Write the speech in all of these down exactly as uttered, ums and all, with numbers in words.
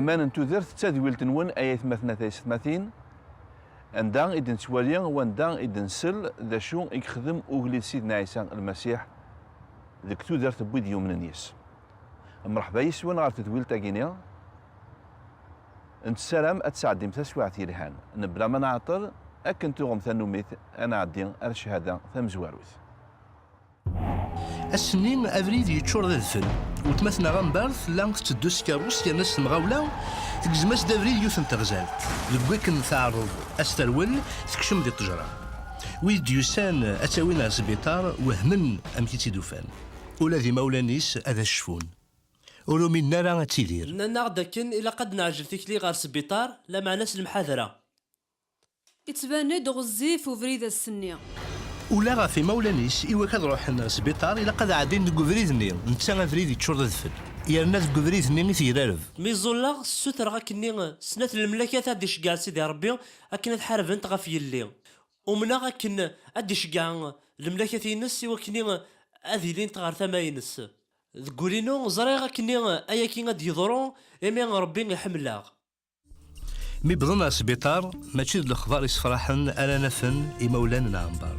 Aman n tudert d tadwilt-nwen ay aytmaten a taysetmatin, anda i d-nettwali, wanda i d-nsel d acu i yexdem ugellid Sidna Ɛisa Lmasiḥ deg tudert n wid yumnen yes. Mreḥba yes-wen ɣer tedwilt-agi-ni. Nessaram ad tesɛeddim taswiɛt yelhan. Mebla ma nɛeṭṭel, akken tuɣem tannumit, ad nɛeddi ar ccahada tamezwarut. Ass-nni, abrid yeččur d adfel. Weltma-tneɣ Amber tella tetteddu s tkeṛṛust yerna s temɣawla, tegzem-as-d abrid yiwet n teɣzalt. Deg wakken teɛreḍ ad s-terwel, tekcem di ṭṭejra. Wid d-yusan ad tt-awin ɣer sbiṭar wehmen amek i tt-id-ufan. Ula d imawlan-is ad as-cfun. Ur uminen ara ad tidir. Nnan-aɣ-d akken ilaq ad neɛjel tikli ɣer sbiṭar, lameɛna s lemḥadra. Ittban-d ɣezzif ubrid ass-nni. Ula ɣef imawlan-is, iwakken ad ruḥen ɣer sbiṭar, ilaq ad ɛeddin deg ubrid-nni, netta abrid yeččur d adfel. Yerna deg ubrid-nni i tegrareb. Mi ẓulleɣ, ssutreɣ akkenni snat n lemlakat ad d-iceggeɛ Sidi Ṛebbi akken ad ḥarbent ɣef yelli. Umneɣ akken ad d-iceggeɛ lemlakat-ines i wakken ad ilint ɣer tama-ines. Deg wul-inu, ẓriɣ akkenni ayagi ad d-yeḍru imi Ṛebbi iḥemmel-aɣ. Mi wwḍen ɣer sbiṭar, mačči d lexbar isefraḥen ara nafen imawlan n Ɛember.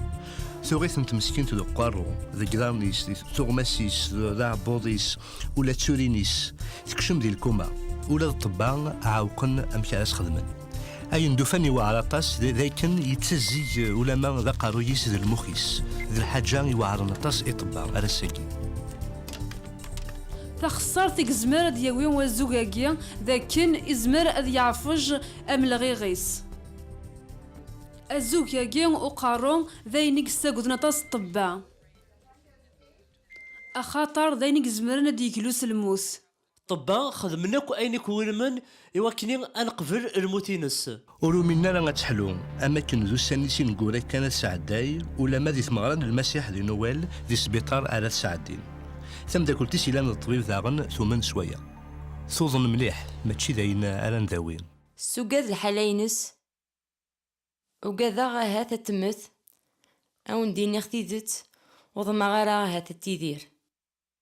Tuɣ-itent meskint deg uqerru, deg iḍarren-is, di tuɣmas-is, d aɛebbuḍ-is, ula d turin-is, tekcem di lkuma. Ula d ṭṭebba ɛawqen amek ara s-xedmen. Ayen d-ufan iweɛer aṭas, d d akken yettazzig ulamma d aqerruy-is d lmux-is. D lḥaǧa iweɛren aṭas i ṭṭebba ar ass-agi. Taxessart i yezmer ad d-yawi wazug-agi, d akken izmer ad yeɛfej amelɣiɣ-is. Azug-agi uqerru d ayen i yessagden aṭas ṭṭebba, axaṭer d ayen i izemren ad d-yeglu s lmut. Ṭṭebba xedmen akk ayen i kwilmen i wakken ad neqbel lmut-ines. Ur uminen ara ad teḥlu, am akken d ussan-is ineggura kan ad tesɛedday, ulamma di tmeɣra n Lmasiḥ di Nuwal, di sbiṭar ara tesɛeddin. Tamdakelt-is yellan d ṭṭbib daɣen tumen s waya. Tuḍen mliḥ, mačči d ayen ara ndawi. Tessugad lḥala-ines. Ugadeɣ ahat ad temmet. Ad wen-d-iniɣ tidet, ur ḍemɛeɣ ara ahat ad tidir.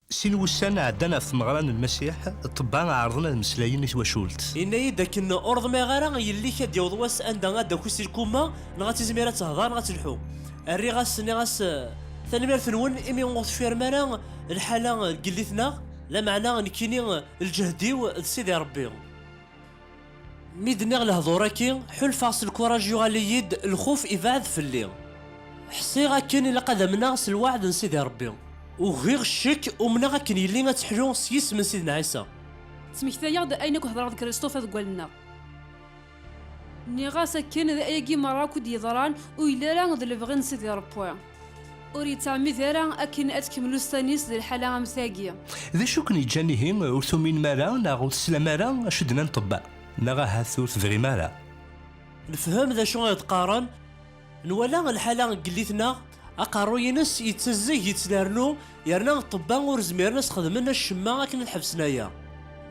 Sin wussan ɛeddan ɣef tmeɣra n Lmasiḥ, ṭṭebba ɛerḍen ad mmeslayen i twacult. Yenna-yi-d akken ur ḍmiɛeɣ ara yelli-k ad d-yaweḍ wass anda ad d-taki si lkuma, neɣ ad tizmir ad tehder, neɣ ad telḥu. Rriɣ-as, nniɣ-as, tanemmirt-nwen imi ur teffirem ara lḥala n yelli-tneɣ, lameɛna nekkini lǧehd-iw d Sidi Ṛebbi. Mi d-nniɣ lehdur-agi, ḥulfaɣ s lkuraj yuɣal-iyi-d, lxuf ibeɛɛed fell-i. Ḥṣiɣ akken ilaq ad amneɣ s lweɛd n Sidi Ṛebbi. Ugiɣ ccek, umneɣ akken yelli ad teḥlu s yisem n Sidna Ɛisa. Ttmektayeɣ-d ayen akk hedreɣ d Christophe deg wallen-nneɣ. Nniɣ-as akken d ayagi merra akk i d-yeḍran, ur yelli ara d lebɣi n Sidi Ṛebbi. Ur yettɛemmid ara akken ad tkemmel ussan-is di lḥala am tagi. D acu i ken-yeǧǧan ihi ur tuminem ara neɣ ur teslam ara acu d-nnan ṭṭebba? Neɣ ahat ur tebɣim ara? Nefhem d acu i d-qqaren. Nwala lḥala n yelli-tneɣ, aqerruy-ines yettazzeg, yettnernu, yerna ṭṭebba ur zmiren ad s-xedmen acemma akken ad ḥebsen aya.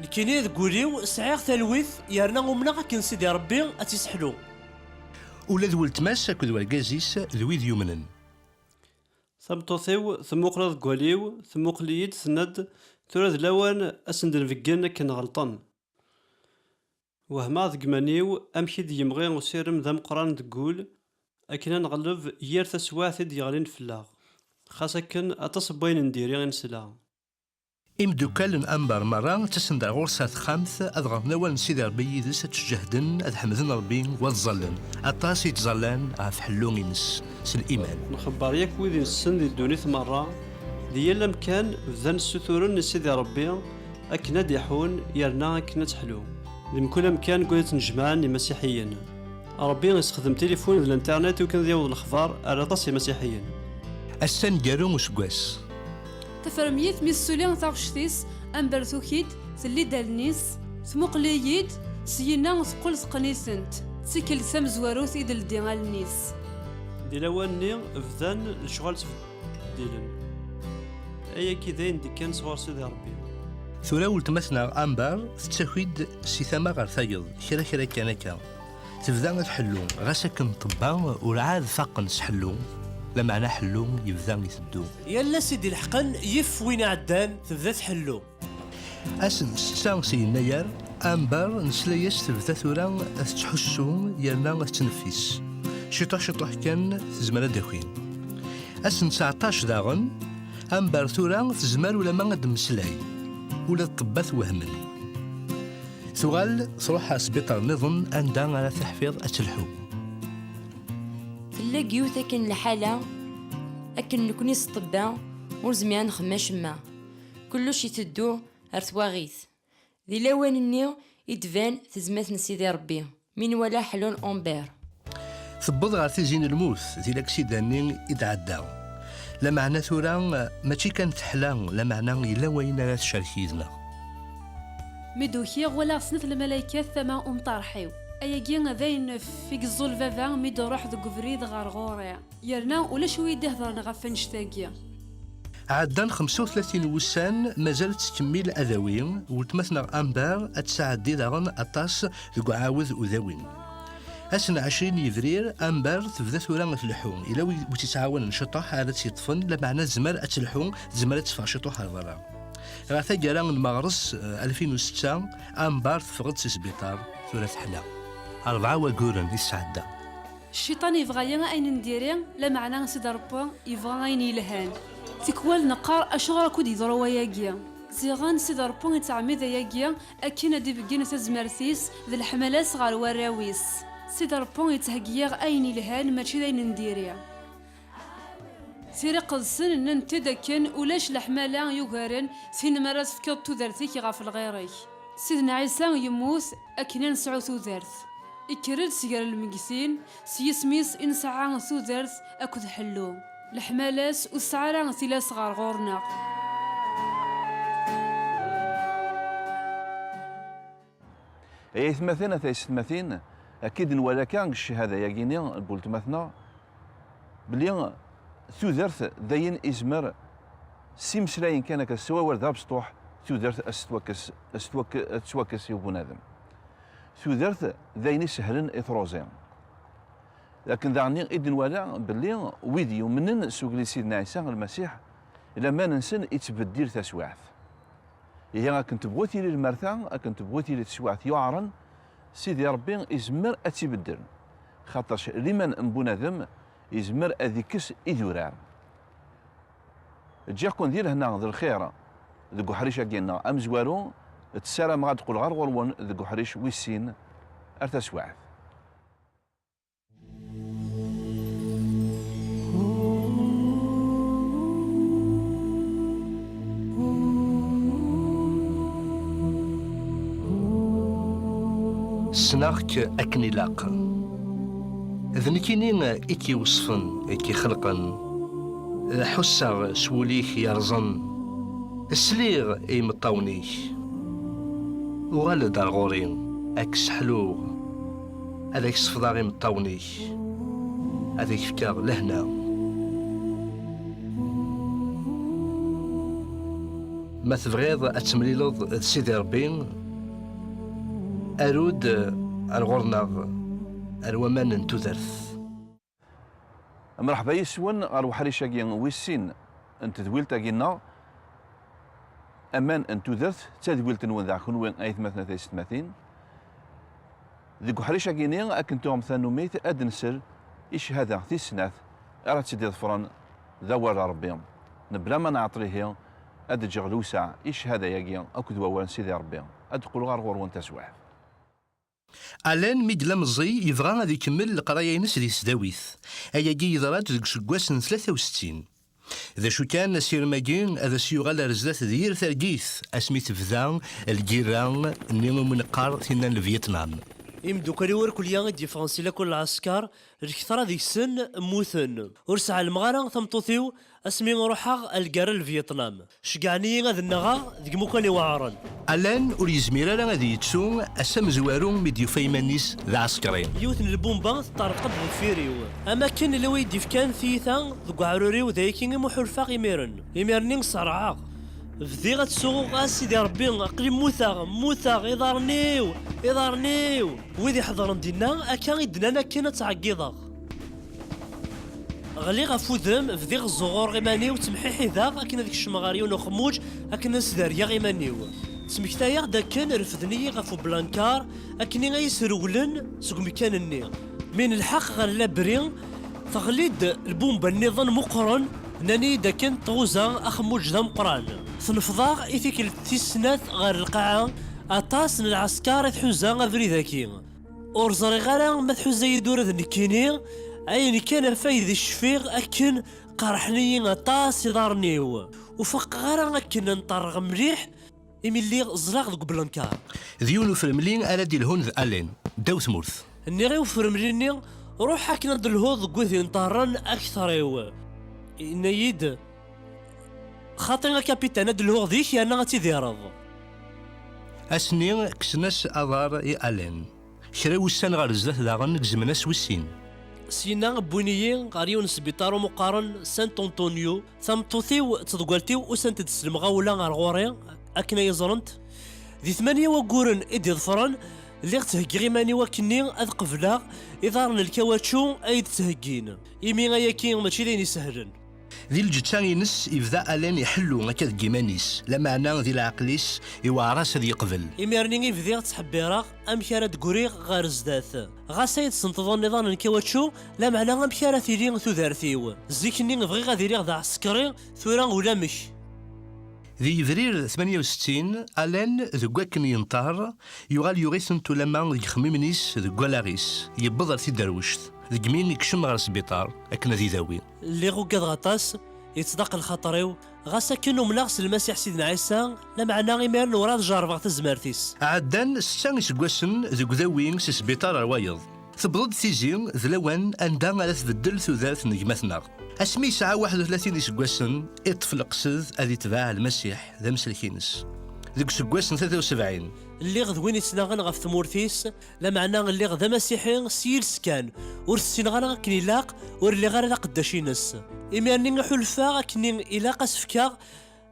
Nekkini deg wul-iw sɛiɣ talwit, yerna umneɣ akken Sidi Ṛebbi ad tt-isseḥlu. Ula d weltma-s akked wergaz-is d wid yumnen. Tameṭṭut-iw temmuqel deg wul-iw, temmuqel-iyi-d, tenna-d, tura d lawan ad sen-d-nbeggen akken ɣelṭen. Wehmeɣ deg iman-iw amek i d-yemɣi usirem d ameqqran deg wul, akken ad nɣelleb yir taswiɛt i d-yeɣlin fell-aɣ. Xas akken, aṭas n wayen n diri i nesla. Imeddukal n Amber merra ttasen-d ar ɣur-s ar texxamt ad ɣren awal n Sidi Ṛebbi yid-s, ad ttǧehden, ad ḥemden Ṛebbi, u ad ẓallen. Aṭas i ttẓallan ɣef ḥellu-ines s liman. Nxebber yakk wid inessen di ddunit merra, di yal amkan, bdan ssuturen i Sidi Ṛebbi akken ad d-iḥun yerna akken ad teḥlu. Di mkul amkan deg wayt nnejmaɛen imasiḥiyen. Ṛebbi issexdem tilifun d l'internet i wakken ad yaweḍ lexbar ar aṭas imasiḥiyen. Ass aneggaru useggas. Tafermit mi tessuli taɣect-is, Amber tuki-d, telli-d allen-is, tmuqel-iyi-d, syin-a teqqel teqqen-itent. D tikkelt tamezwarut i d-teldi allen-is. Di lawan-nni, bdan lecɣal ttbeddilen. Ayagi d ayen d-ikkan sɣur Sidi Ṛebbi. Tura weltma-tneɣ Amber tettaki-d si tama ɣer tayeḍ, kra kra kan akka. Tebda tḥellu, ɣas akken ṭṭebba urɛad faqen s ḥellu, lameɛna ḥellu yebda iteddu. Yal ass i d-ileḥqen yif win iɛeddan, tebda tḥellu. Ass n ssetta si yennayer, Amber, nesla-yas tebda tura tettḥussu yerna tettneffis. Ciṭuḥ ciṭuḥ kan tezmer ad d-taki. Ass n tseɛṭac daɣen, Amber tura tezmer ulamma ad d-temmeslay. Ula d ṭṭebbat wehmen. Tuɣal truḥ ɣer sbiṭar nniḍen anda ara tiḥfiḍ ad telḥu. Tella deg yiwet akken lḥala, akken nekni s ṭṭebba ur zmireɣ ad nexdem acemma. Kullec iteddu ar twaɣit. Di lawan-nni i d-tban tezmert n Sidi Ṛebbi, mi nwala ḥlun Amber. Tewweḍ ɣer tizi n lmut di laksida-nni i d-ɛedda. Lameɛna tura mačči kan teḥla, lameɛna yella wayen ara tcerk yid-neɣ. Mi d-ukiɣ, walaɣ snat lmalaykat tama umṭarḥ-iw. Ayagi d ayen f i yeẓẓul baba mi d-iruḥ deg ubrid ɣer ɣur-i. Yerna ulac wi yi-d-ihedren ɣef annect-agi. Ɛeddan xemsa u tlatin wussan, mazal tettkemmil adawi, weltma-tneɣ Amber ad tesɛeddi daɣen aṭas deg uɛawed udawi. Ass n ɛecrin yebrir, Amber tebda tura tleḥḥu. Yella wi, wi tt-yettɛawanen ciṭuḥ ara tt-yeṭṭfen, lameɛna tezmer ad telḥu, tezmer ad teffeɣ ciṭuḥ ar berra. Ɣer taggara n meɣres, eh, alfin u setta, Amber teffeɣ-d si sbiṭar, tura teḥla. Rebɛa wagguren i tesɛedda. Cciṭan yebɣa-yi ayen n diri, lameɛna Sidi Ṛebbi yebɣa ayen yelhan. Tikwal neqqar, acuɣer akk i d-yeḍru wayagi? Ziɣen Sidi Ṛebbi yettɛemmid ayagi akken ad d-ibeggen tazmert-is d leḥmala-s ɣer warraw-is. Sidi Ṛebbi yettheggi-yaɣ ayen yelhan, mačči d ayen n diri. Tira iqedsen nnant-d akken ulac leḥmala yugaren tin mi ara tefkiḍ tudert-ik ɣef lɣir-ik. Sidna Ɛisa yemmut akken ad nesɛu tudert. Ikker-d sger lmegtin, s yisem-is i nesɛa tudert akked ḥellu. Leḥmala-s ur tesɛi ara tilas ɣer ɣur-neɣ. Ay aytmaten, a taysetmatin, akka i d-nwala akka deg ccahada-yagi-ni n weltma-tneɣ, belli tudert d ayen izmer s imeslayen kan akka s wawal d abesṭuḥ, tudert ad s-tettwakkes, ad s-tettwak-, ad tettwakkes i ubunadem. Tudert d ayen isehlen i truẓi. Akken daɣen i d-nwala belli wid yumnen s ugellid Sidna Ɛisa Lmasiḥ, laman-nsen ittbeddil taswiɛt. Ihi akken tebɣu tili lmerta, akken tebɣu tili teswiɛt yuɛren, Sidi Ṛebbi izmer ad tt-ibeddel, xaṭerc liman n bunadem izmer ad ikkes idurar. Ǧǧiɣ-ken di lehna d lxir deg uḥric-agi-nneɣ amezwaru, ssarameɣ ad d-qqleɣ ɣer ɣur-wen deg uḥric wis sin ar taswiɛt. Ssneɣ-k akken ilaq. D nekkini i k-iweṣfen, i k-ixelqen. Ḥusseɣ s wul-ik yerẓen. Sliɣ i imeṭṭawen-ik. Uɣal-d ar ɣur-i, ad k-sseḥluɣ. Ad ak-sefḍeɣ imeṭṭawen-ik. Ad ak-fkeɣ lehna. Ma tebɣiḍ ad temlileḍ d Sidi Ṛebbi, aru-d ar ɣur-neɣ, ar waman n tudert. Mreḥba yes-wen ɣer uḥric-agi wis sin n tedwilt-agi-nneɣ, Aman n tudert, d tadwilt-nwen daɣ kenwi ay atmaten a taysetmatin. Deg uḥric-agi-ni, akken tuɣem tanumit, ad nsel i ccahada tis snat ara tt-id-iḍefren d awal n Ṛebbi. Mebla ma nɛeṭṭel ihi, ad ǧǧeɣ lewseɛ i ccahada-agi akked wawal n Sidi Ṛebbi. Ad d-qqleɣ ɣer ɣur-wen taswiɛt. Alan, mi yella meẓẓiy, yebɣa ad ikemmel leqraya-ines di tesdawit. Ayagi yeḍra-d deg useggas n tlata u settin. D acu kan, asirem-agi ad as-yuɣal ar zdat d yir targit, asmi tebda lgirra-nni umi neqqar tinna n Lvyetnam. Imeddukal-iw irkelli i d-yeffɣen si lakul lɛesker, lketṛa deg-sen mmuten. Ur s-ɛelmeɣ ara tameṭṭut-iw asmi ruḥeɣ ar lgirra n Lvyetnam. Ceggɛen-iyi ad nnaɣeɣ deg imukan iweɛren. Alan ur yezmir ara ad yettu ass amezwaru mi d-yufa iman-is d aɛsekṛi. Yiwet n lbumba teṭṭerḍeq-d deffir-iw. Am akken yella wi yi-d-ifkan tiyita deg uɛrur-iw, d ayagi i mu ḥulfaɣ imiren. Imir-nni ṣerɛeɣ. Bdiɣ ad ttsuɣuɣ: "A Sidi Ṛebbi, aql-i mmuteɣ, mmuteɣ, iḍarren-iw, iḍarren-iw!" Wid iḥeḍren dinna akka i d-nnan akken ad ttɛeggiḍeɣ. Ɣliɣ ɣef wudem, bdiɣ ẓẓuɣureɣ iman-iw, ttemḥiḥideɣ akken ad kecmeɣ ɣer yiwen uxemmuǧ akken ad sdergeɣ iman-iw. Ttmektayeɣ-d akken refden-iyi ɣef ublankar akken ay srewlen seg umkan-nni. Mi nelḥeq ɣer labri, teɣli-d lbumba nniḍen meqqren, nnan-iyi-d akken tɣuza axemmuǧ d ameqqran. Tnefḍ-aɣ i tikkelt tis snat ɣer lqaɛa, aṭas n lɛesker i tḥuza abrid-agi. Ur ẓriɣ ara ma tḥuza-yi-d ula d nekkini, ayen kan ɣef ay d cfiɣ akken qerḥen-iyi aṭas iḍarren-iw. Ur faqeɣ ara akken nṭerreɣ mliḥ imi lliɣ ẓlaɣ deg ublankar. D yiwen ufremli ara d-ilhun d Allen, ddaw tmurt. Nniɣ i ufremli-nni, ruḥ akken ad d-telhuḍ deg wid inṭerren akter-iw. Yenna-yi-d, xaṭi a kapitan, ad d-telhuɣ dik yerna ad tidireḍ. Ass-nni, kksen-as aḍar i Allen. Kra wussan ɣer zdat daɣen, gezmen-as wis sin. Syenna, wwin-iyi ɣer yiwen n sbiṭar umi qqaren Saint Antonio. Tameṭṭut-iw d tḍeggalt-iw usant-d s lemɣawla ar ɣur-i, akken ay ẓrent. Di tmanya wagguren i d-iḍefren, lliɣ ttheggiɣ iman-iw akkenni ad qebleɣ iḍarren n lkawaču ay d-ttheggin, imi ayaki mačči d ayen isehlen. Di lǧetta-ines, yebda Allen iḥellu akka deg yiman-is, lameɛna di leɛqel-is, iweɛer-as ad yeqbel. Imir-nni i bdiɣ ttḥebbireɣ amek ara d-griɣ ɣer zdat. Ɣas ay d-senṭḍen iḍan n kawačču, lameɛna amek ara tili tudert-iw? Zik-nni bɣiɣ ad iliɣ d aɛsekri, tura ulamek. Di yebrir tmanya u settin, Allen, deg wakken yenṭer, yuɣal yuɣ-itent ulamma deg yixemmimen-is deg wallaɣ-is, yewweḍ ar tiderwect, degmi ikcem ɣer sbiṭar akken ad idawi. Lliɣ ugadeɣ aṭas, yettḍaq lxaṭer-iw, ɣas akken umneɣ s Lmasiḥ Sidna Ɛisa, lameɛna imiren urɛad jerrbeɣ tazmert-is. Ɛeddan setta iseggasen deg udawi si sbiṭar ar wayeḍ. Tewweḍ-d tizi d lawan anda ara tbeddel tudert n gma-tneɣ. Asmi yesɛa waḥed u tlatin iseggasen, iṭṭef leqsed ad itbeɛ Lmasiḥ d amsellek-ines. Deg useggas n tlata u sebɛin. Lliɣ d win ittnaɣen ɣef tmurt-is, lameɛna lliɣ d amasiḥi s yiles kan, ur ssineɣ ara akken ilaq, ur lliɣ ara d aqeddac-ines. Imir-nni ḥulfaɣ akken ilaq ad s-fkeɣ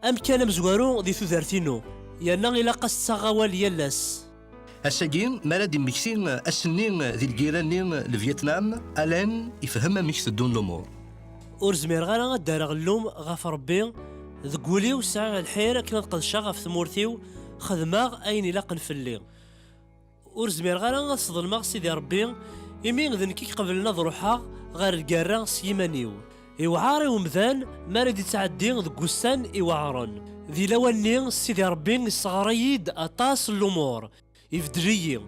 amkan amezwaru di tudert-inu, yerna ilaq ad s-ttaɣeɣ awal yal ass. Ass-agi, mi ara d-immekti ass-nni di lgirra-nni n Lvyetnam, Allen ifhem amek teddun lumuṛ. Ur zmireɣ ara ad d-rreɣ llum ɣef Ṛebbi, deg wul-iw sɛiɣ lḥir akken ad qedceɣ ɣef tmurt-iw, xedmeɣ ayen ilaqen fell-i. Ur zmireɣ ara ad sḍelmeɣ Sidi Ṛebbi, imi d nekk i iqeblen ad ruḥeɣ ɣer lgerra s yiman-iw. Iwɛer i umdan mi ara d-ittɛeddi deg wussan iweɛṛen. Di lawan-nni, Sidi Ṛebbi isseɣɣer-iyi-d aṭas n lumuṛ. Ibeddel-iyi.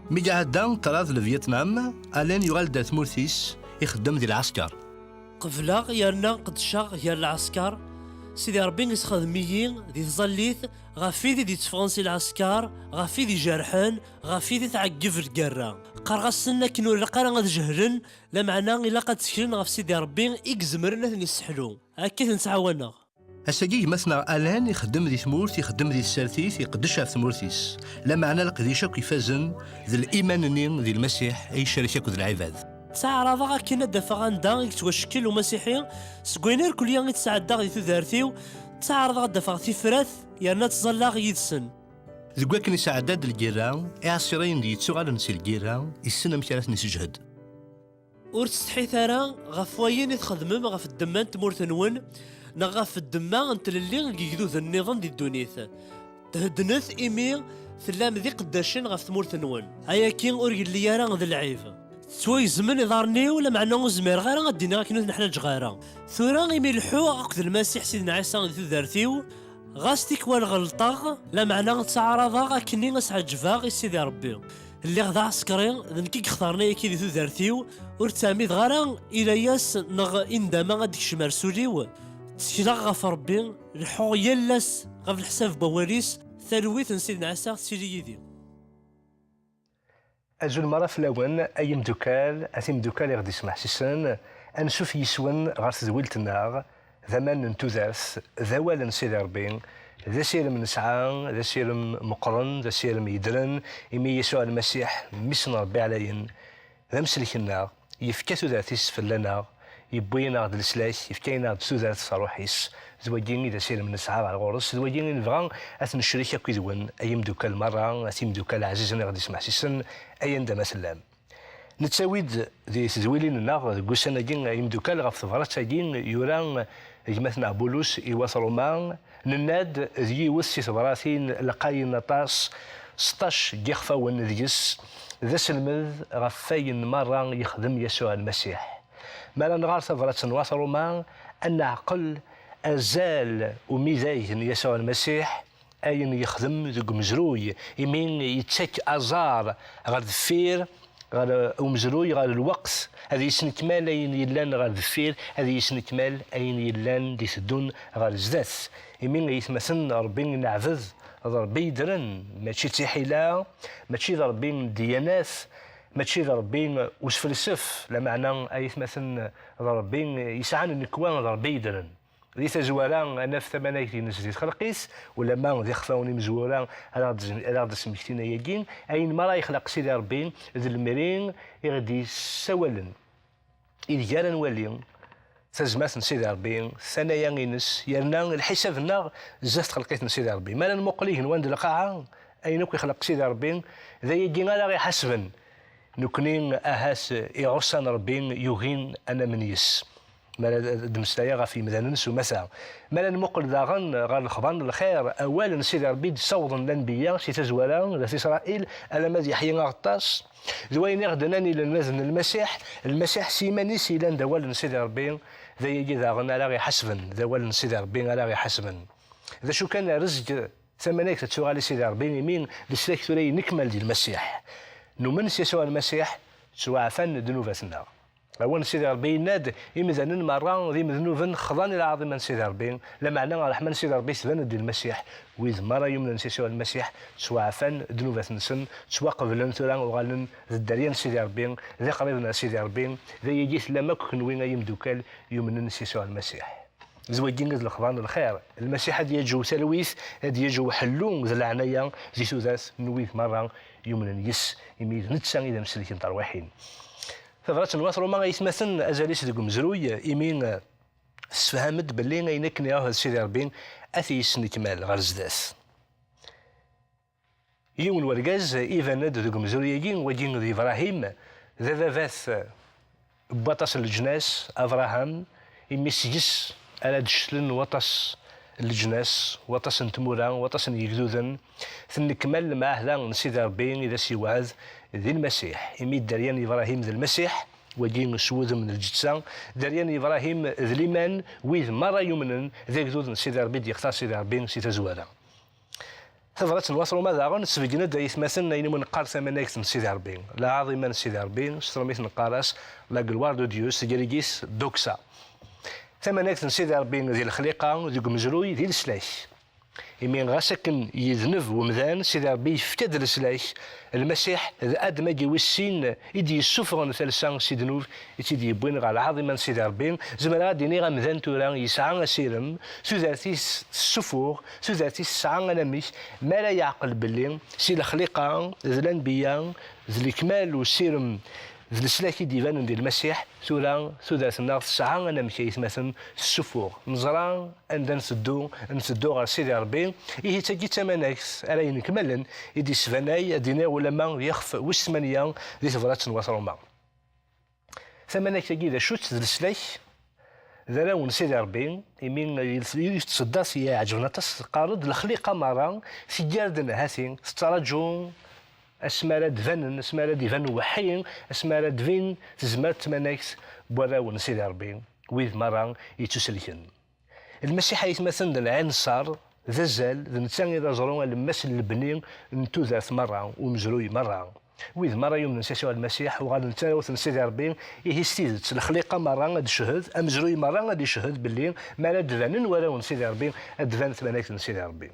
Mi iɛedda ṭṭrad Lvyetnam, Allen yuɣal-d ar tmurt-is, ixeddem di lɛesker. Qebleɣ yerna qeddceɣ gar lɛesker. Sidi Ṛebbi isxedem-iyi di tẓallit ɣef wid i d-itteffɣen si lɛesker, ɣef wid ijerḥen, ɣef wid i tɛeggeb lgerra. Qqareɣ-asen akken ur ilaq ara ad jehlen, lameɛna ilaq ad tteklen ɣef Sidi Ṛebbi i izemren ad ten-isseḥlu. Akka i ten-ttɛawaneɣ. Ass-agi, gma-tneɣ Allen ixeddem di tmurt, ixeddem di tsertit, iqeddec ɣef tmurt-is. Lameɛna leqdic akk ifazen d liman-nni di Lmasiḥ ay icerrek akked lɛibad. Ttaɛraḍeɣ akken ad d-afeɣ anda i yettwacekkel umasiḥi, seg wayen irkelli i ttɛeddaɣ di tudert-iw, ttaɛraḍeɣ ad d-afeɣ tifrat yerna ttẓallaɣ yid-sen. Deg wakken isɛedda-d lgirra, iɛeṣriyen d-yettuɣalen si lgirra, issen amek ara ten-isejhed. Ur ttsetḥit ara ɣef wayen i txedmem ɣef ddemma n tmurt-nwen neɣ ɣef ddemma n tlelli n yegduden nniḍen di ddunit. Theddnet imi tellam d iqeddacen ɣef tmurt-nwen. Ayagi ur yelli ara d lɛib. Ttwagezmen iḍarren-iw, lameɛna ur zmireɣ ara ad d-iniɣ akken ur ten-ḥlaǧeɣ ara. Tura imi leḥḥuɣ akked Lmasiḥ Sidna Ɛisa di tudert-iw, ɣas tikwal ɣelṭeɣ, lameɛna ttaɛraḍeɣ akkenni ad s-ɛeǧbeɣ i Sidi Ṛebbi. Lliɣ d aɛsekri, d nekk i yextaren ayagi di tudert-iw, ur ttɛemmideɣ ara i layas neɣ i ndama ad d-kecm ar sul-iw. Ttekleɣ ɣef Ṛebbi, leḥḥuɣ yal ass ɣef leḥsab n wawal-is, talwit n Sidna Ɛisa tettili yid-i. Azul meṛṛa fell-awen, ay imdukal, a timdukal i ɣ-d-ismeḥsisen, ansuf yis-wen ɣer tedwilt-nneɣ, d aman n tudert, d awal n Sidi Ṛebbi, d asirem nesɛa, d asirem meqqren, d asirem yeddren, imi Yasuɛ Lmasiḥ, Mmi-s n Ṛebbi ɛlayen, d amsellek-nneɣ, yefka tudert-is fell-aneɣ, yewwi-aneɣ-d leslak, yefka-aneɣ-d tudert s Ṛṛuḥ-is, d wagi i d asirem nesɛa ɣer ɣur-s, d wagi i nebɣa ad t-necrek akk yid-wen, ay imdukal meṛṛa, a timdukal ɛzizen i ɣ-d-ismeḥsisen, ay anda ma tellam. Nettawi-d di tedwilin-nneɣ deg ussan-agi, ay imdukal, ɣef tebṛat-agi yura gma-tneɣ Bulus i wat Ruma, nenna-d d yiwet si tebratin lqayen aṭas, seṭṭac n yixfawen deg-s, d aselmed ɣef wayen merra yexdem Yasuɛ Lmasiḥ. Mi ara nɣer tabrat n wat Ruma, ad neɛqel azal umidag n Yasuɛ Lmasiḥ, ayen yexdem deg umezruy, imi yettak aẓar ɣer deffir, ɣer umezruy, ɣer lweqt, ad yesnekmal ayen yellan ɣer deffir, ad yesnekmal ayen yellan d iteddun ɣer zdat. Imi aytmaten, Ṛebbi i neɛbed, d Ṛebbi yeddren, mačči d tiḥila, mačči d Ṛebbi n ddyanat, mačči d Ṛebbi usfelsef, lameɛna aytmaten, d Ṛebbi yesɛan nnekwa, d Ṛebbi yeddren. Di tazwara, ad naf tamanagt-ines di txelqit, ulamma d ixfawen imezwura ara ɣ-d-, ara ɣ-d-smektin ayagi, ayen mi ara yexleq Sidi Ṛebbi, d lemri i ɣ-d-yessawalen, ideg ara nwali tazmert n Sidi Ṛebbi, tanaya-ines, yerna lḥisab-nneɣ zdat txelqit n Sidi Ṛebbi. Mi ara nmuqel igenwan d lqaɛa, ayen akk ixleq Sidi Ṛebbi, d ayagi ara ɣ-iḥasben. Nekni, ahat, iɣuṣṣan Ṛebbi yugin ad namen yes-s. Mi ara d-, d-mmeslayeɣ ɣef yemdanen s umata. Mi ara nmuqel daɣen ɣer lexbar n lxir, awal n Sidi Ṛebbi i d-ssawḍen lanbeyya si tazwara d at Isṛayil, alamma d Yeḥya Aɣeṭṭas, d wayen i ɣ-d-nnan yinelmaden n Lmasiḥ, Lmasiḥ s yiman-is yellan d awal n Sidi Ṛebbi, d ayagi daɣen ara ɣ-iḥasben, d awal n Sidi Ṛebbi ara ɣ-iḥasben. D acu kan, rrezg, tamanagt ad tuɣal i Sidi Ṛebbi, imi leslak tura yennekmal di Lmasiḥ. Numen s Yasuɛ Lmasiḥ, ttwaɛfan ddnubat-nneɣ. Awal n Sidi Ṛebbi yenna-d, imdanen merra d imednuben xḍan i lɛaḍima n Sidi Ṛebbi, lameɛna ṛṛeḥma n Sidi Ṛebbi tban-d di Lmasiḥ. Wid merra yumnen s Yasuɛ Lmasiḥ, ttwaɛfan ddnubat-nsen, ttwaqeblen tura, uɣalen d dderya n Sidi Ṛebbi, d iqriben ar Sidi Ṛebbi. D ayagi tellam akk kenwi ay imdukal yumnen s Yasuɛ Lmasiḥ. D wagi i d lexbar n lxir. Lmasiḥ ad yaǧew talwit, ad yaǧew ḥellu d leɛnaya di tudert n wid merra yumnen yes-s, imi d netta i d amsellek n terwiḥin. Tabrat n wat Ruma, aytmaten, azal-is deg umezruy, imi, eh, tessefham-d belli ayen akken iɛuhed Sidi Ṛebbi ad t-yesnekmal ɣer zdat. Yiwen n wergaz iban-d deg umezruy-agi, wagi d Ibrahim, d ababat n waṭas n leǧnas, Abraham, imi seg-s ara d-ccetlen waṭas n leǧnas, waṭas n tmura, waṭas n yegduden, tennekmal lemɛahda n Sidi Ṛebbi i d as-yewɛed di Lmasiḥ, imi dderya n Ibrahim d Lmasiḥ, wagi s wudem n lǧetta, dderya n Ibrahim d liman, wid merra yumnen d agdud n Sidi Ṛebbi, d-yextar Sidi Ṛebbi si tazwara. Tabrat n wat Ruma daɣen tesbeggen-d, aytmaten, ayen umi neqqar tamanagt n Sidi Ṛebbi, lɛaḍima n Sidi Ṛebbi, s trumit neqqar-as la gloire de Dieu, s tegrigit doxa. Tamanagt n Sidi Ṛebbi di lexliqa, deg umezruy, di leslak. Imi ɣas akken yedneb wemdan, Sidi Ṛebbi yefka-d leslak, Lmasiḥ d Adem-agi wis sin i d-yessufɣen talsa si ddnub, i tt-id-yewwin ɣer lɛaḍima n Sidi Ṛebbi. Zemreɣ ad d-iniɣ amdan tura yesɛa asirem, tudert-is tessufuɣ, tudert-is tesɛa anamek, mi ara yeɛqel belli si lexliqa d lanbeyya d lekmal usirem d leslak i d-ibanen di Lmasiḥ, tura tudert-nneɣ tesɛa anamek, aytmaten, tessufuɣ. Neẓra anda nteddu, nteddu ɣer Sidi Ṛebbi. Ihi d tagi d tamanagt ara yenekmalen i d-yesbanay, ad d-iniɣ, ulamma d ixef wis tmanya di tebrat n wat Ruma. Tamanagt-agi d acu-tt? D leslak, d arraw n Sidi Ṛebbi, imi i tseddat yeɛǧben aṭas, teqqar-d lexliqa merra teggar-d nnhati, tettraǧu asmi ara d-banen, asmi ara d-iban uweḥḥi, asmi ara d-tbin tezmert, tamanagt n warraw n Sidi Ṛebbi, wid merra yettuselken. Lmasiḥ, aytmaten, d lɛinṣer, d azal, d netta i d aẓru alemmas n lebni n tudert merra, umezruy merra. Wid merra yumnen s Yasuɛ Lmasiḥ uɣalen d tarawt n Sidi Ṛebbi, ihi s tidet lexliqa merra ad d-teched, amezruy merra ad d-iched belli mi ara d-banen warraw n Sidi Ṛebbi, ad d-tban tmanagt n Sidi Ṛebbi.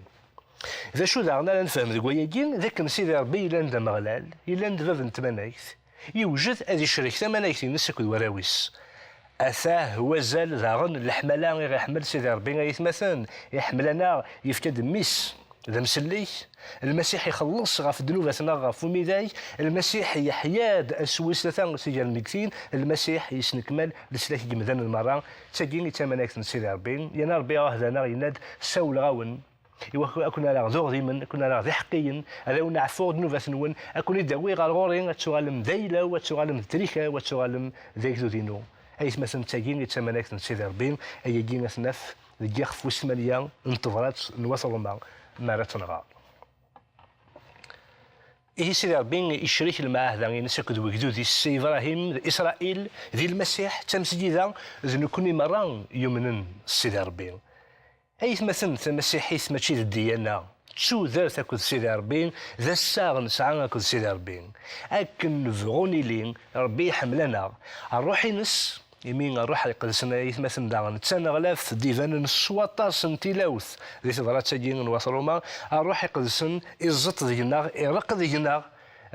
D acu daɣen ara nefhem deg wayagi? D akken Sidi Ṛebbi yellan d Ameɣlal, yellan d Bab n tmanagt, yewjed ad icrek tamanagt-ines akked warraw-is. Atah wazal daɣen n leḥmala i ɣ-iḥemmel Sidi Ṛebbi, aytmaten, iḥemmel-aneɣ, yefka-d Mmi-s d amsellek. Lmasiḥ ixelleṣ ɣef ddnubat-nneɣ ɣef umidag. Lmasiḥ yeḥya-d ass wis tlata si gar lmeggtin. Lmasiḥ yesnekmal leslak n yemdanen merra. D tagi i d tamanagt n Sidi Ṛebbi. Yerna Ṛebbi iɛuhed-aneɣ, yenna-d, ssawleɣ-awen, i wak-, ad ken-rreɣ d uɣdimen, ad ken-rreɣ d iḥeqqiyen, ad awen-ɛfuɣ ddnubat-nwen, ad ken-id-awiɣ ɣer ɣur-i, ad tuɣalem d ayla-w, ad tuɣalem d trika-w, ad tuɣalem d agdud-inu. Aytmaten, d tagi i d tamanegt n Sidi Ṛebbi, ayagi ad t-naf deg yixef wis tmanya n tebrat n wat Ṛuma, mi ara tt-nɣer. Ihi Sidi Ṛebbi icerrek lemɛahda-ines akked wegdud-is Ssid Ibṛahim d Isṛayil di Lmasiḥ, d tamesgida d nekkni merra yumnen s Sidi Ṛebbi. Aytmaten, tamasiḥit mačči d ddiyana, d tudert akked Sidi Ṛebbi, d assaɣ nesɛa akked Sidi Ṛebbi. Akken nebɣu nili, Ṛebbi iḥemmel-aneɣ. Ṛṛuḥ-ines, imi Ṛṛuḥ Iqedsen, aytmaten, daɣen d taneɣlaft d-ibanen s waṭas n tilawt di tebrat-agi n wat Ṛuma, Ṛṛuḥ Iqedsen iẓeṭṭ deg-neɣ, ireqq deg-neɣ,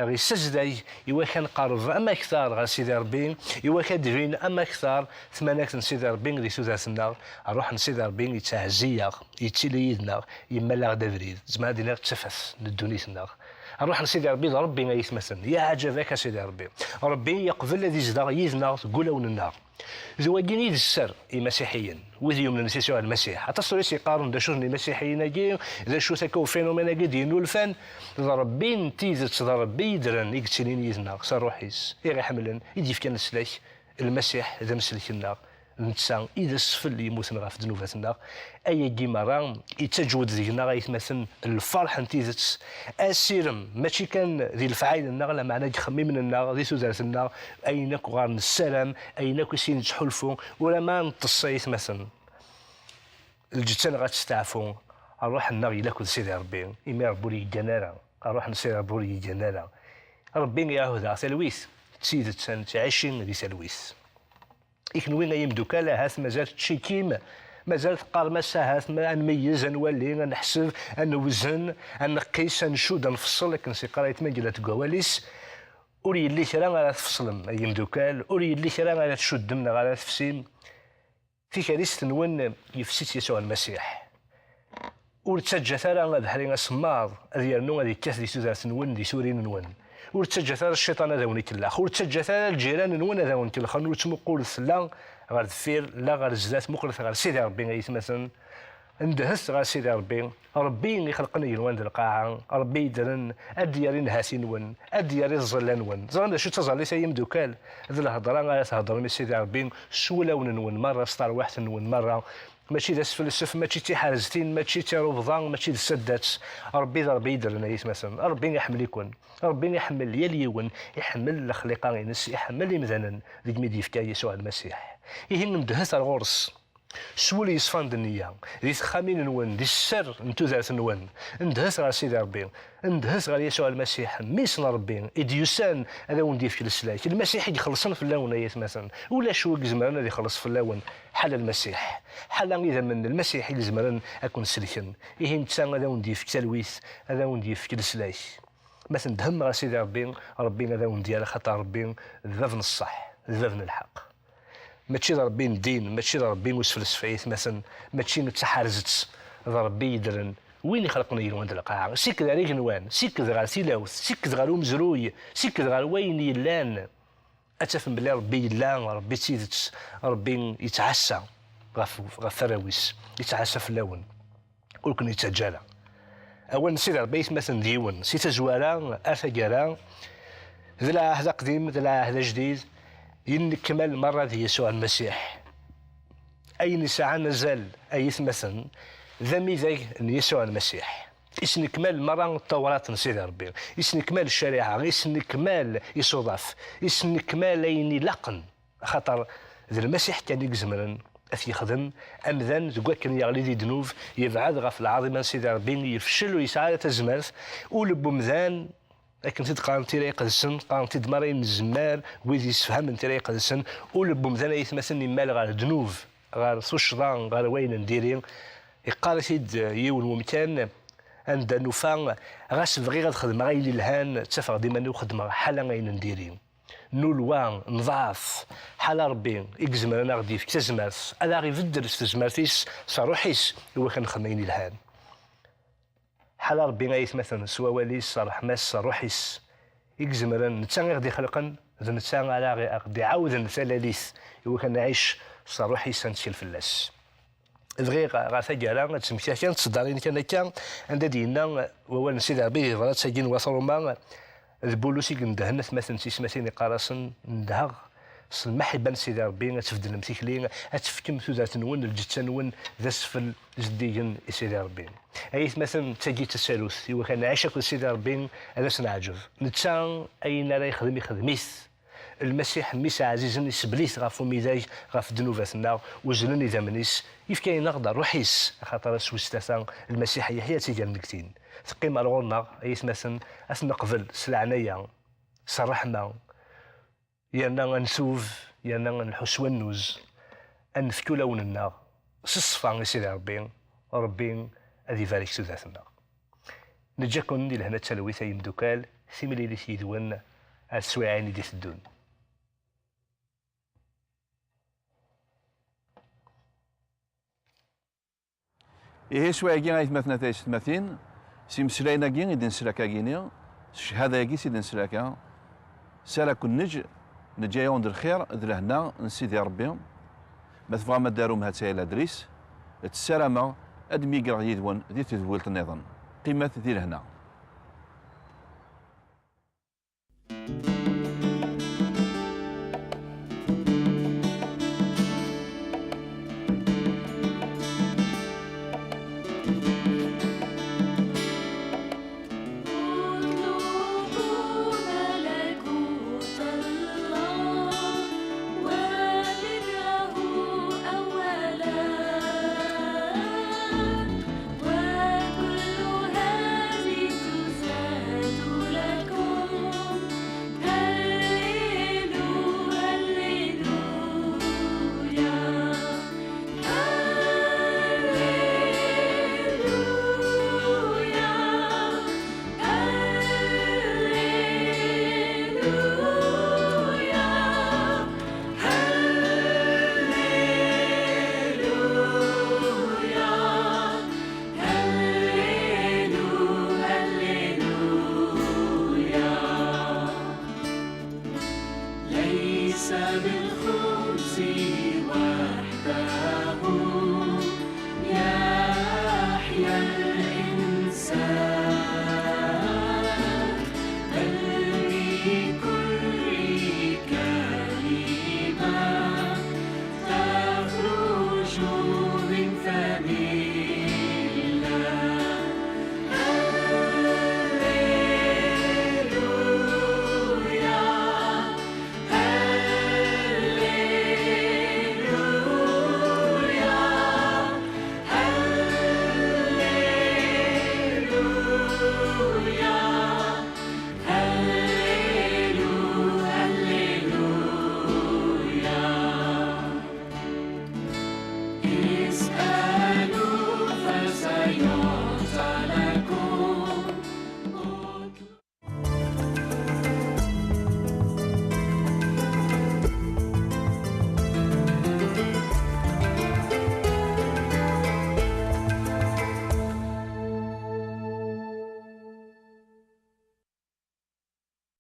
aɣ-issazday i wakken ad nqerreb am akteṛ ɣer Sidi Ṛebbi, i wakken ad d-tbin am akteṛ tmanegt n Sidi Ṛebbi di tudert-nneɣ. Ṛṛuḥ n Sidi Ṛebbi yettɛezzi-yaɣ, yettili yid-neɣ, yemmal-aɣ-d abrid, zemreɣ ad d-iniɣ d tafat n ddunit-nneɣ. Ṛṛuḥ n Sidi Ṛebbi d Ṛebbi, aytmaten, yeɛǧeb-ak a Sidi Ṛebbi. Ṛebbi yeqbel ad izdeɣ yid-neɣ deg wulawen-nneɣ. D wagi i d sser imasiḥiyen, wid yumnen s Yasuɛ Lmasiḥ. Aṭas tura i s-yeqqaren d acu-ten imasiḥiyen-agi, d acu-t akka ufenumén-agi d-yennulfan. D Ṛebbi n tidet, d Ṛebbi yeddren i yettilin yid-neɣ s Ṛṛuḥ-is, i ɣ-iḥemmlen, i d-yefkan leslak. Lmasiḥ d amsellek-nneɣ, d netta i d asfel yemmuten ɣef ddnubat-nneɣ. Ayagi merra yettaǧwed deg-neɣ, aytmaten, lferḥ n tidet, asirem, mačči kan di lefɛayel-nneɣ, lameɛna deg yixemmimen-nneɣ, di tudert-nneɣ, ayen akk ɣer nessaram, ayen akk i s-nettḥulfu, ulamma neṭṭes, aytmaten, lǧetta-nneɣ ad testeɛfu, ṛṛuḥ-nneɣ yella akked Sidi Ṛebbi, imi Ṛebbi ur yeggan ara, ṛṛuḥ n Sidi Ṛebbi ur yeggan ara. Ṛebbi iɛuhd-aɣ talwit, d tidet, ad nettɛici di talwit. I kenwi ay imeddukal, ahat mazal tcikim, mazal teqqarem-as ahat ma ad nmeyyez, ad nwali, ad neḥseb, ad newzen, ad neqqis, ad ncudd, ad nfeṣṣel, akken s-yeqqar aytma Gellert deg wawal-is. Ur yelli kra ara tfeṣlem, ay imeddukal, ur yelli kra ara tcuddem neɣ ara tefsim. Tikerist-nwen yefsi-tt Yasuɛ Lmasiḥ. Ur ttaǧǧat ara abeḥri asemmaḍ ad yernu ad yekkat di tudert-nwen, di turin-nwen. Ur ttaǧǧat ara cciṭan ad awen-ikellex. Ur ttaǧǧat ara lǧiran-nwen ad awen-kellxen. Ur ttmuqulet la ɣer deffir, la ɣer zdat. Muqlet ɣer Sidi Ṛebbi, aytmaten. Ndeh-t ɣer Sidi Ṛebbi. Ṛebbi ixelqen igenwan d lqaɛa, Ṛebbi yeddren, ad d-yerr i nnhati-nwen, ad d-yerr i tẓilla-nwen. Ẓran d acu d taẓallit, ay imeddukal? D lhedṛa ara theddṛem i Sidi Ṛebbi s wulawen-nwen merra, s terwiḥt-nwen merra. Mačči d asfelsef, mačči d tiḥerzetin, mačči d tirubḍa, mačči d saddat. Ṛebbi d Ṛebbi yeddren, ay atmaten. Ṛebbi iḥemmel-iken. Ṛebbi iḥemmel yal yiwen, iḥemmel lexliqa-ines, iḥemmel imdanen deg mi d-yefka Yasuɛ Lmasiḥ. Ihi, ndeh-t ar ɣur-s s wul yeṣfan d nniya, di texxamin-nwen, di sser n tudert-nwen. Ndeh-t ɣer Sidi Ṛebbi, ndeh-t ɣer Yasuɛ Lmasiḥ, Mmi-s n Ṛebbi, i d-yusan ad awen-d-yefk leslak. Lmasiḥ i ixellṣen fell-awen, ay atmaten. Ulac wi izemren ad ixelleṣ fell-awen ḥala Lmasiḥ. Ḥala idammen n Lmasiḥ i izemren ad ken-selken. Ihi netta ad awen-d-yefk talwit, ad awen-d-yefk leslak. Ma tendhem ɣer Sidi Ṛebbi, Ṛebbi ad awen-d-yerr, axaṭer Ṛebbi d bab n ṣṣeḥ, d bab n lḥeqq. Mačči d Ṛebbi n ddin, mačči d Ṛebbi n usfelsef, ay atmaten, mačči d taḥerzet, d Ṛebbi yeddren, win ixelqen igenwan d lqaɛa. Sikked ar igenwan, sikked ɣer tilawt, sikked ɣer umezruy, sikked ɣer wayen yellan. Ad tafem belli Ṛebbi yella, Ṛebbi d tidet, Ṛebbi yettɛassa ɣef, ɣef warraw-is, yettɛassa fell-awen. Ur ken-yettaǧǧa ara. Awal n Sidi Ṛebbi, ay atmaten, d yiwen, si tazwara ar taggara, d lɛahd aqdim, d lɛahd ajdid, yennekmal merra di Yasuɛ Lmasiḥ. Ayen yesɛan azal, ay atmaten, d amidag n Yasuɛ Lmasiḥ. Isnekmal merra Ttawrat n Sidi Ṛebbi, isnekmal ccariɛa, isnekmal isuḍaf, isnekmal ayen ilaqen. Axaṭer d Lmasiḥ kan i izemren ad t-yexdem. Amdan, deg wakken yeɣli di ddnub, yebɛed ɣef lɛaḍima n Sidi Ṛebbi, yefcel, ur yesɛi ara tazmert. Ul n wemdan, akken t-id-qqaren Tira Iqedsen, qqaren-t-id merra inezmar, wid yessefhamen Tira Iqedsen, ul n wemdan, ay atmaten, immal ɣer ddnub, ɣer tuccḍa, ɣer wayen n diri. Iqqar-it-id yiwen wemkan, anda nufa, ɣas bɣiɣ ad xedmeɣ ayen ilhan, ttafeɣ-d iman-iw xeddmeɣ ḥala ayen n diri. Nulwa, neḍɛef, ḥala Ṛebbi i izemren ad aɣ-d-yefk tazmert, ad aɣ-ibeddel s tezmert-is, s ṛṛuḥ-is, i wakken nexdem ayen ilhan. Ḥala Ṛebbi, ay atmaten, s wawal-is, s ṛṛeḥma-s, s ṛṛuḥ-is, i izemren, netta i ɣ-d-ixelqen, d netta ara aɣ-, aɣ-d-iɛawden talalit, i wakken nɛic s ṛṛuḥ-is, ad nettkel fell-as. Bɣiɣ ɣer taggara ad d-smektiɣ kra n tseddarin kan akka, anda d-yenna wawal n Sidi Ṛebbi di tebrat-agi n wat Ṛuma, d Bulus i yendehen atmaten d tismatin, iqqar-asen: Ndheɣ s lmaḥibba n Sidi Ṛebbi, ad tbeddlem tikli, ad tefkem tudert-nwen, lǧetta-nwen d asfel zeddigen i Sidi Ṛebbi. Ay atmaten, d tagi d tasarut i wakken nɛic akked Sidi Ṛebbi, ad as-neɛǧeb. Netta, ayen ara yexdem, ixdem-it. Lmasiḥ, Mmi-s ɛzizen, isbel-it ɣef umidag, ɣef ddnubat-nneɣ, uzzlen idammen-is, yefka-aneɣ-d ṛṛuḥ-is, axaṭer ass wis tlata, Lmasiḥ yeḥya-d tigermegtin. Teqqim ar ɣur-neɣ, ay atmaten, ad t-neqbel s leɛnaya, s ṛṛeḥma, yerna ad ntub, yerna ad nḥu s wannuz, ad nefk ulawen-nneɣ s ṣṣfa i Sidi Ṛebbi, Ṛebbi ad ibarek tudert-nneɣ. Neǧǧa-ken di lehna d talwit ay imdukal, timlilit yid-wen ar teswiɛin i d-iteddun. Ihi s wayagi ay atmaten a taysetmatin, s imeslayen-agi i d-nesla akka-gini, s ccahada-agi i d-nesla akka, s ara ken-neǧǧ, neǧǧa-yawen-d lxir d lehna n Sidi Ṛebbi. Ma tebɣam ad d-tarum, ha-tt-aya ladris. Ssarameɣ ad myegreɣ yid-wen di tedwilt nniḍen. Qqimet di lehna.